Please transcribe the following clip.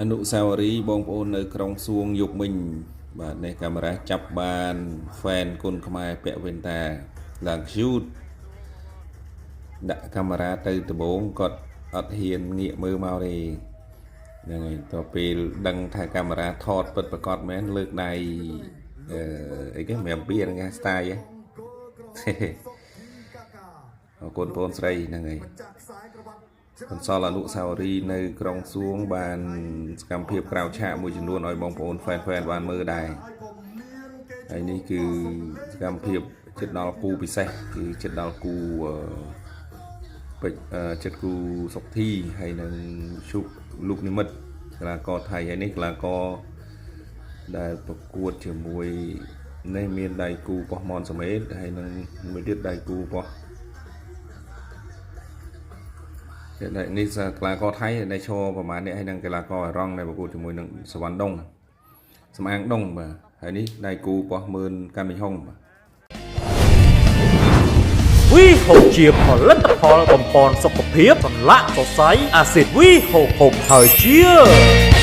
អនុស្សាវរីយ៍បងប្អូននៅក្រុងសួងយប់មិញបាទនេះកាមេរ៉ាចាប់បាន fan គុនខ្មែរពាក់វ៉ែនតាឡើង cute ដាក់កាមេរ៉ាទៅដំបងគាត់អត់ហ៊ានងាកមើលមកទេហ្នឹងហើយតទៅពេលដឹងថាកាមេរ៉ាថតពិតប្រកបមែនលើកដៃអឺអីគេមិនពីហ្នឹងគេ style ហ៎ អរគុណបងស្រីហ្នឹងហើយបន្សល់អនុស្សាវរីយ៍នៅក្រុងសួងបានសកម្មភាពក្រៅឆាកមួយចំនួនឲ្យបងប្អូន fan fan បានមើលដែរហើយនេះគឺសកម្មភាពចិត្តដល់គូពិសេសគឺចិត្តដល់គូអឺពេជ្រអឺចិត្តគូសុកធីហើយនឹងជុកលោកនិមិត្តកីឡាករថៃហើយនេះកីឡាករដែលប្រកួតជាមួយនេះមានដៃគូប៉ោះមនសមេតហើយនឹងមួយទៀតដៃគូប៉ោះ នេះកីឡាករថៃដែលឈរប្រហែលនេះហើយនឹងកីឡាករអេរ៉ង់ដែលប្រកួតជាមួយនឹងសវណ្ណដុងសំអាងដុងបាទហើយនេះដៃគូប៉ោះមឿនកាន់មីហុងបាទ វីហូបជាផលិតផលបំពន់សុខភាពសន្លាក់សរសៃអាស៊ីតវីហូបហូបហើយជា